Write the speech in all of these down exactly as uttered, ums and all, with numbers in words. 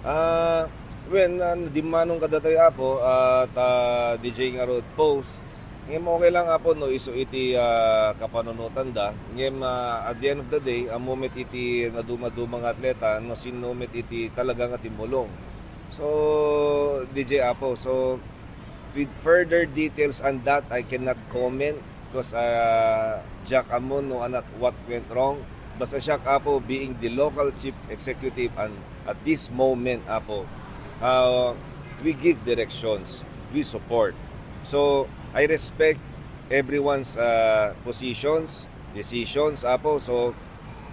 Ah, when, ah, nadimmanon kadatayo, Apo, at, ah, D J ngarud post, ngem okay lang, Apo, no isu iti, ah, kapanunotanda. Ngem, ah, at the end of the day, ammom met iti nadumaduma nga atleta, no sinno met iti talaga nga timmulong. So, D J, Apo, so, with further details on that, I cannot comment because, ah, diak ammo no ania what went wrong. Basta siak, Apo, being the local chief executive and at this moment, Apo, ah, we give directions, we support. So, I respect everyone's, ah, positions, decisions, Apo. So,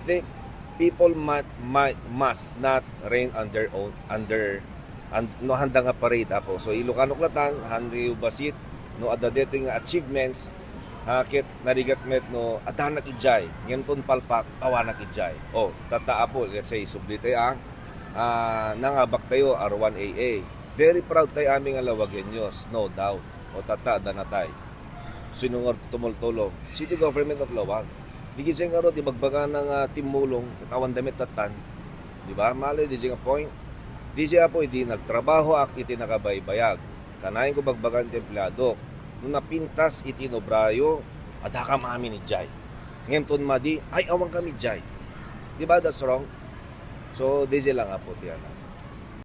the people might, might, must not rain on their own, under, and, no, handa nga parade, Apo. So, Ilocano Klatan, handa yung basit, no, adda detoy nga achievements, ah, ket narigat met, no, addanak idiay, ngem ton palpak, awanak idiay. O, tatta, Apo, let's say, subli tayo, ah, ah, nangabak tayo, R one A A. Very proud tayo, amin nga Lawageños, no doubt. O, tatta, adda na tayo. Sino nga tumultulong? City Government of Laoag. Di gid siya nga ro, di bagbagana nga timmulong, ket awan damit tattan. Di ba? Malay, di siya nga point. Di siya, Apo, idi nagtrabahoak iti nakabaybayag. Kanayon ko bagbagan ti empleadok. No napintas iti inobrayo, adakam amin idiay. Ngem ton madi, ay, awan kami idiay. Di ba, that's wrong? So, di siya lang, Apo, ti anak.